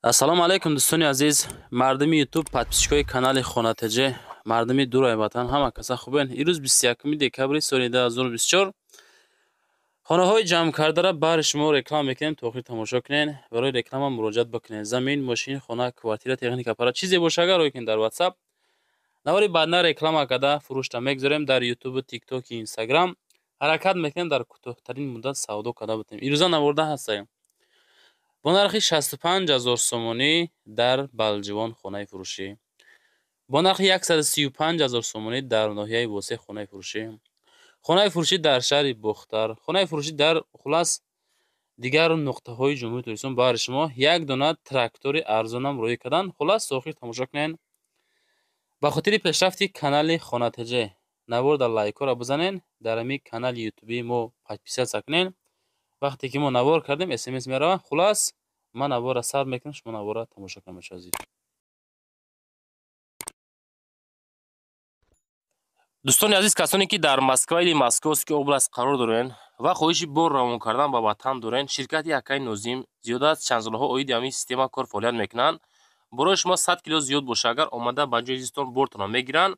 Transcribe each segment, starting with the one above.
Ассалому алайкум, дӯстони азиз, мардуми Ютуб, подписчикои канали Хона ТЖ, мардуми дураи ватан, ҳама каса хубен. Ирӯз 21 декабри соли 2024 хонаҳои ҷамъкардара баҳри шумо реклама мекунем, то охир тамошо кунен. Барои реклама муроҷиат бикунед. Замин, мошин, хона, квартира, техника, аппарат, чизе боша, агар рой кунед дар WhatsApp. Навори баъдна реклама карда фурӯшта мегузорем дар YouTube, TikTok, Instagram. Ҳаракат мекунем дар кӯтоҳтарин муддат савдо карда бутем. Ирӯза наворда ҳастаем. Бо нархи 65 ҳазор сомонӣ дар Балҷувон хонаи фурӯшӣ. Бо нархи 135 ҳазор сомонӣ дар ноҳияи Восеъ хонаи фурӯшӣ. Хонаи фурӯшӣ дар шаҳри Бохтар, хонаи фурӯшӣ дар хулас дигар нуқтаҳои Ҷумҳурии Тоҷикистон баҳри шумо як дона трактори арзонам роҳӣ кардан. Хулас то охир тамошо кунед. Ба хотири пешрафти канали Хона ТЖ навор дар лайкҳоро бизанед, дар ҳамин канали ютубии мо подписаться кунед. Вақте ки мо навор кардем, СМС меравад. Хулас ман наворро сар мекунам, шумо наворро тамошо кунед, бачаҳои азиз. Дӯстони азиз, касоне ки дар Москва или Московский область қарор дорен ва хоҳиши бор равон кардан ба ватан дорен, ширкати Акай Нозим зиёда аз чанд солҳо оиди ҳамин система кор фаъолият мекунанд. Борои шумо 100 кило зиёд боша, агар омада ба ҷои зистон бортонро мегиранд,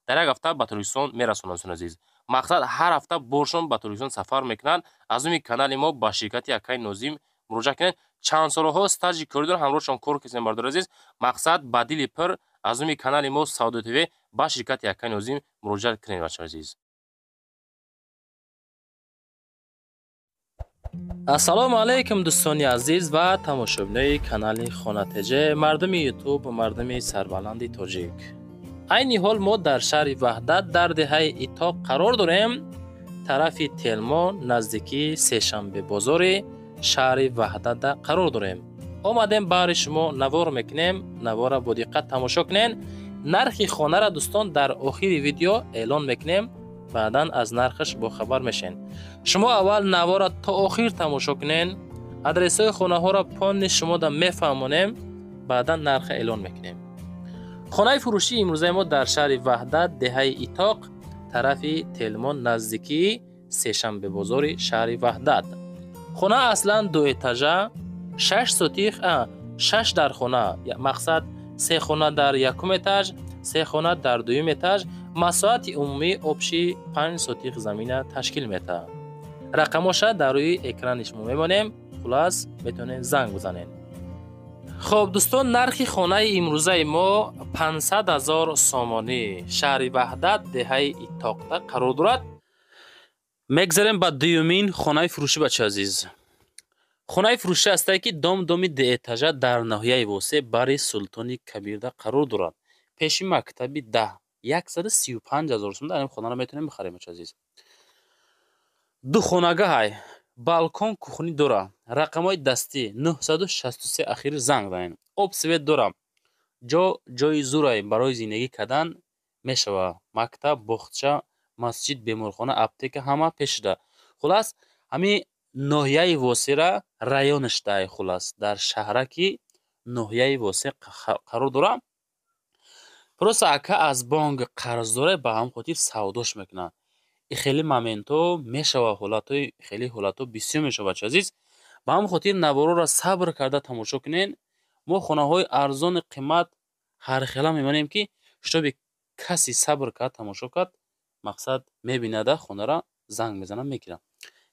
дар як ҳафта ба Тоҷикистон мерасонанд. Дӯстони азиз, мақсад ҳар ҳафта боршон ба Тоҷикистон сафар мекунанд. Аз номи канали мо ба ширкати Акай Нозим муроҷиат кунед. Чанд солҳо стажи корӣ доранд, ҳамроҳшон кор кардем, бардори азиз. Мақсад ба дили пур аз номи канали мо Савдо ТВ ба ширкати Акай Нозим муроҷиат кунед, бачаҳои азиз. Ассалому алайкум, дӯстони азиз ва тамошобинои канали Хона ТЖ, мардуми Ютуб ва мардуми сарбаланди тоҷик. Айни ҳол мо дар шаҳри Ваҳдат дар деҳаи Итоқ қарор дорем, тарафи Телмо, наздикии Сешанбебозори шаҳри Ваҳдатда қарор дорем. Омадем баҳри шумо навор мекунем, навора бо диққат тамошо кунед. Нархи хонара дӯстон дар охири видео эълон мекунем, баъдан аз нархаш бохабар мешен. Шумо аввал навора то охир тамошо кунед, адресҳои хонаҳоро понни шумода мефаҳмонем, баъдан нарха эълон мекунем. Хонаи фурӯшии имрӯзаи мо дар шаҳри Ваҳдат, деҳаи Итоқ, тарафи Телмон, наздикии Сешанбебозори шаҳри Ваҳдат. Хона аслан дуэтажа, 6 сотих, 6 дар хона, мақсад 3 хона дар якум этаж, 3 хона дар дуюм этаж, масоҳати умумии общий 5 сотих замина ташкил метаҳад. Рақамоша дар рӯи экрани шумо мемонем, хулас метавонед занг бизанед. Хоб дӯстон, нархи хонаи имрӯзаи мо 500 ҳазор сомонӣ, шаҳри Ваҳдат, деҳаи Итоқда қарор дорад. Мегзарем ба дуюмин хонаи фурӯшӣ, бачаҳои азиз. Хонаи фурӯшӣ ҳастае ки дом доми дуэтажа дар ноҳияи Восеъ бари Султони Кабирда қарор дорад. Пеши мактаби 10, 135 ҳазор сом дар ин хонаро метавонем бихарем, бачаҳои азиз. Ду хонагаҳай, балкон, кухни дора, рақамҳои дастӣ 963 ахири занг занед. Об свет дора, ҷо ҷои зурай барои зиндагӣ кардан мешавад. Мактаб, боғча, масҷид, беморхона, аптека ҳама пешида. Хулас ҳамин ноҳияи Восеъра районашдай, хулас дар шаҳраки ноҳияи Восеъ қарор дора. Просто ака аз бонк қарз дора, ба ҳамин хотир савдош мекунад. И хеле моментҳо мешавад, ҳолатҳои хеле ҳолатҳо бисёр мешавад, бачаҳои азиз. Ба ҳамин хотир навороро сабр карда тамошо кунед. Мо хонаҳои арзони қимат ҳархела мемонем, ки шутоби каси сабр кард, тамошо кард, мақсад мебинада хонара занг мезанад, мегирад.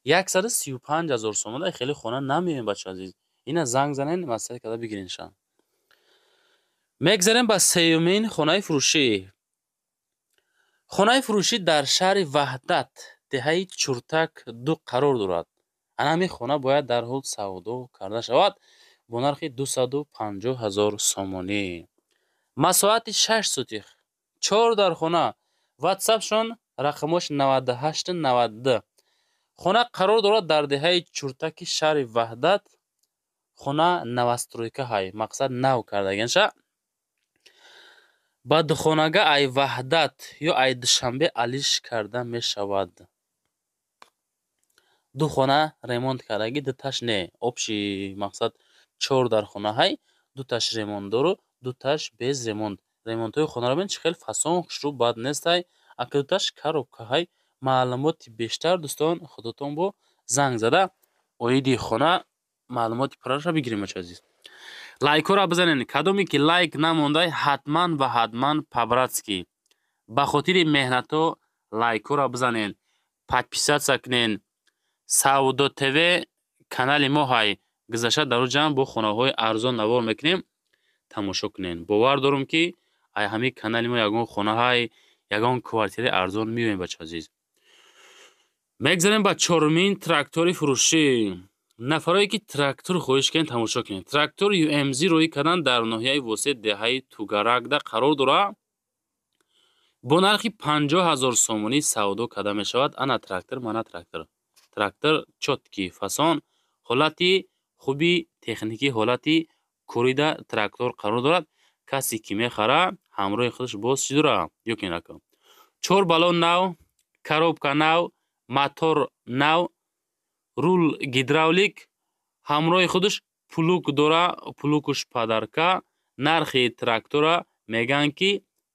135 ҳазор сомона хеле хона намеоем, бачаҳои азиз. Ина занг занед, маслиҳат карда бигиренша. Мегзарем ба сеюмин хонаи фурӯшӣ. Хонаи фурӯшӣ дар шаҳри Ваҳдат, деҳаи Чуртак 2 қарор дорад. Ана ҳамин хона бояд дарҳол савдо карда шавад бо нархи 250 ҳазор сомонӣ. Масоҳати 6 сотих, 4 дар хона. WhatsApp-шон рақамош 98 92. Хона қарор дорад дар деҳаи Чуртаки шаҳри Ваҳдат. Хона новостройка ҳай, мақсад нав кардагенша. Ба духонага ай Ваҳдат ё ай Душанбе алиш карда мешавад. Ду хона ремонт кардаги, дуташ не. Общий мақсад 4 дар хона ҳай, дуташ ремонт дору, дуташ без ремонт. Ремонтҳои хонаро бинед, чӣ хел фасон, хушрӯ, бад нестай. Ака дуташ коробка ҳай. Маълумоти бештар дӯстон худотон бо занг зада оиди хона маълумоти пурраша бигирем, бачаҳои азиз. Лайкҳоро бизанед. Кадоме ки лайк намондай, ҳатман ва ҳатман по-братски ба хотири меҳнатҳо лайкҳоро бизанед, подписаться кунед. Савдо ТВ канали мо ҳай, гузашта дар он ҷамъ бо хонаҳои арзон навор мекунем, тамошо кунед. Бовар дорам, ки ай ҳамин канали мо ягон хонаҳай, ягон квартираи арзон меоем, бача азиз. Мегзарем ба чорумин трактори фурӯшӣ. Нафарое ки трактор хоҳиш кунед, тамошо кунед. Трактор ЮМЗ роҳӣ кардан дар ноҳияи Восеъ, деҳаи Тугаракда қарор дорад. Бо нархи 50 000 сомонӣ савдо карда мешавад. Ана трактор, мана трактор. Трактор чёткий, фасон, ҳолати хуби техникӣ, ҳолати корида трактор қарор дорад. Касе ки мехара, ҳамроҳи худаш боз чӣ дорад? Ёкин рака. Чор баллон нав, коробка нав, мотор нав, рул гидравлик, ҳамроҳи худаш плуг дора, плугуш подарка. Нархи трактора мегӯянд, ки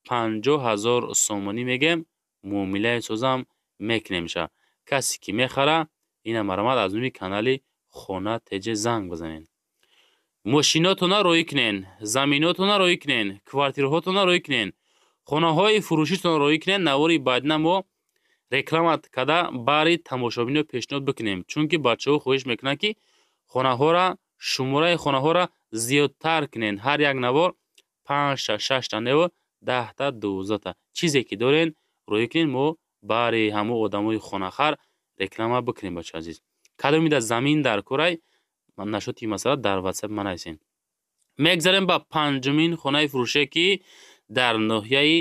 50 000 сомонӣ мегӯем, муомилаи созам мекунемша. Касе ки мехара, ина марамат аз номи канали Хона ТЖ занг бизанед. Мошинотона роҳӣ кунед, заминотона роҳӣ кунед, квартираҳотона роҳӣ кунед, хонаҳои фурӯшитонро роҳӣ кунед. Навори баъдина мо реклама карда бари тамошобино пешниҳод бикунем, чунки бачаҳо хоҳиш мекунанд, ки хонаҳора, шумораи хонаҳоро зиёдтар кунед. Ҳар як навор панҷта, шашта нево, 10та, 12та, чизе ки дорен, роҳӣ кунед, мо бари ҳамон одамои хонахар реклама бикунем, бачаҳо азиз. Кадомида замин дар корай, нашоти масъала дар Ватсап манависед. Мегзарем ба панҷумин хонаи фурӯше, ки дар ноҳияи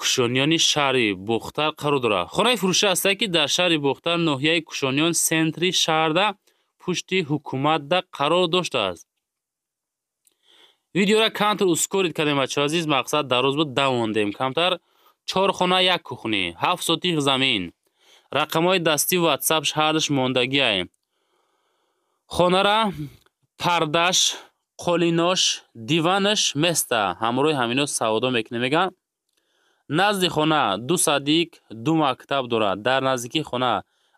Кушониёни шаҳри Бохтар қарор дорад. Хонаи фурӯшӣ ҳастае, ки дар шаҳри Бохтар, ноҳияи Кушониён, центри шаҳрда, пушти ҳукуматда қарор доштааст. Видеора камтар ускорить кардем, бачаҳо азиз, мақсад дароз буд, давондем камтар. Чор хона, як кухня, 7 сотих замин, рақамҳои дастӣ Ватсапш ҳардаш мондагиай. Хонара пардаш, қолинош, диванаш места, ҳамроҳи ҳамино савдо мекунем, мегӯянд. Назди хона ду садик, ду мактаб дорад. Дар наздикии хона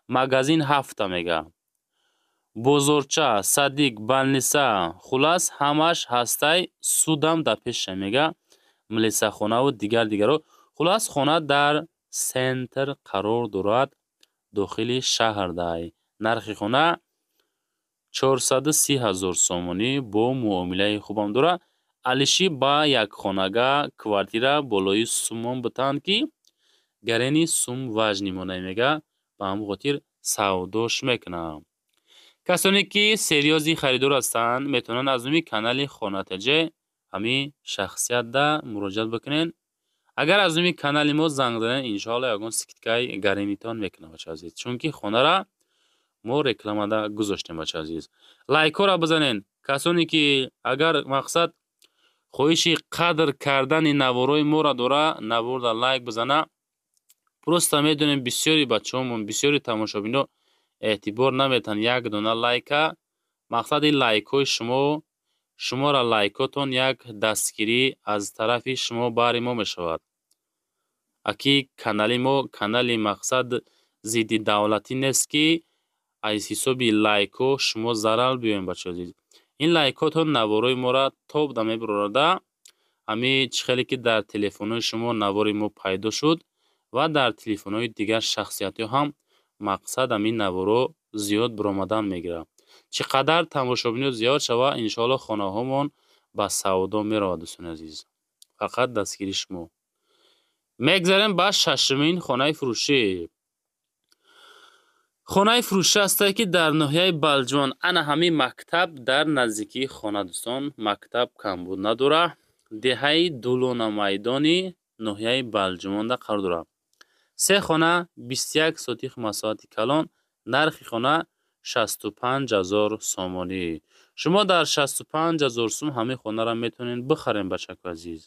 магазин ҳафта, мега, бозорча, садик, больница, хулас, ҳамаш ҳастай. Судам дар пеша, мега, милисахонаву дигар дигаро. Хулас, хона дар центр қарор дорад, дохили шаҳрдай. Нархи хона 430 000 сомонӣ, бо муомилаи хубам дорад. Алиши ба якхонага квартира болои сумон бутанд, ки гарени сум важный монай, мега, ба ҳамон хотир савдош мекунам. Касоне ки серьёзный харидор ҳастанд, метавонанд аз номи канали Хона ТЖ ҳамин шахсиятда муроҷиат бикунед. Агар аз номи канали мо занг занед, иншоалло, ягон скидкаи гаренитон мекунам, бачаҳо азиз, чунки хонара мо рекламада гузоштем, бачаҳо азиз. Лайкҳоро бизанед. Касоне ки агар мақсад хоҳиши қадр кардани наворҳои моро дора, наворда лайк бизана. Просто медонем, бисёри бачаҳомон, бисёри тамошобино эътибор наметаҳанд як дона лайка. Мақсади лайкҳои шумо, шуморо лайкотон як дастгирӣ аз тарафи шумо баҳри мо мешавад. Аки канали мо канали мақсад зидди давлатӣ нест, ки аз ҳисоби лайкҳо шумо зарар биёем, бачаҳо азиз. Ин лайкотон наворҳои моро топ да мебарорада. Ҳамин чӣ хеле ки дар телефонҳои шумо навори мо пайдо шуд ва дар телефонҳои дигар шахсиятҳо ҳам, мақсад, ҳамин наворҳо зиёд баромадан мегирад. Чӣ қадар тамошобино зиёд шавад, иншоалло, хонаҳомон ба савдо меравад, дӯстони азиз. Фақат дастгирии шумо. Мегзарем ба шашумин хонаи фурӯшӣ. Хонаи фурӯшӣ ҳастае, ки дар ноҳияи Балҷувон, ана ҳамин мактаб дар наздикии хона, дӯстон, мактаб камбуд надорад. Деҳаи Дулонамайдони ноҳияи Балҷувонда қарор дорад. Се хона, 21 сотих масоҳати калон, нархи хона 65 000 сомонӣ. Шумо дар 65 000 сум ҳамин хонаро метавонед бихарем, бачако азиз.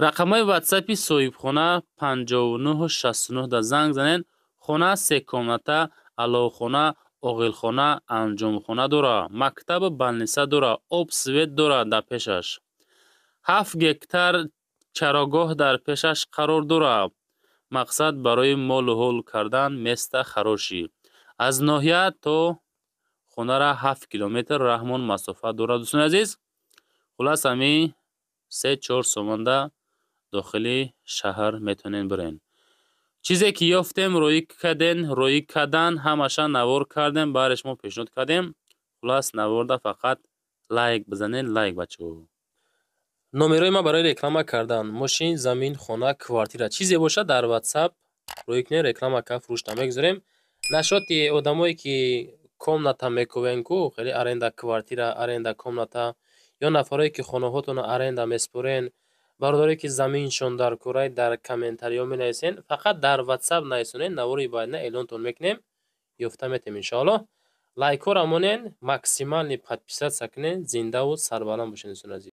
Рақамҳои Ватсапи соҳибхона 5969 да занг занед. Хона секомната, аловхона, оғилхона, анҷомхона дорад, мактабу больница дорад, об, свет дорад дар пешаш. 7 гектар чарогоҳ дар пешаш қарор дорад. Мақсад, барои молу ҳол кардан место хороший. Аз ноҳия то Хонара 7 километр раҳмон масофа дорад, дӯстони азиз. Хулас, ҳами 3-4 сомонда дохили шаҳр метавонем бирен. Чизе ки ёфтем, роӣ кардем, роӣ кардан, ҳамаша навор кардем, барои шумо пешниҳод кардем. Хулас, наворда фақат лайк бизанед, лайк, бачаҳо. Номерои ман барои реклама кардан: мошин, замин, хона, квартира, чизе бошад, дар Ватсап роӣ кунед, реклама кард, фурӯшта мегузорем. Нашоти одамое ки комната мекӯвен ку, хеле аренда квартира, аренда комната, ё нафарое ки хонаҳотонро аренда меспорен, бародарое ки заминшон дар кӯрай, дар комментариҳо менависен, фақат дар Ватсап нависонед, навори баъдина эълонтон мекунем, ёфта метем, иншоаллоҳ. Лайкҳоро монен, максимальный подписаться кунед. Зиндаву сарбаланд бошед, дӯстони азиз.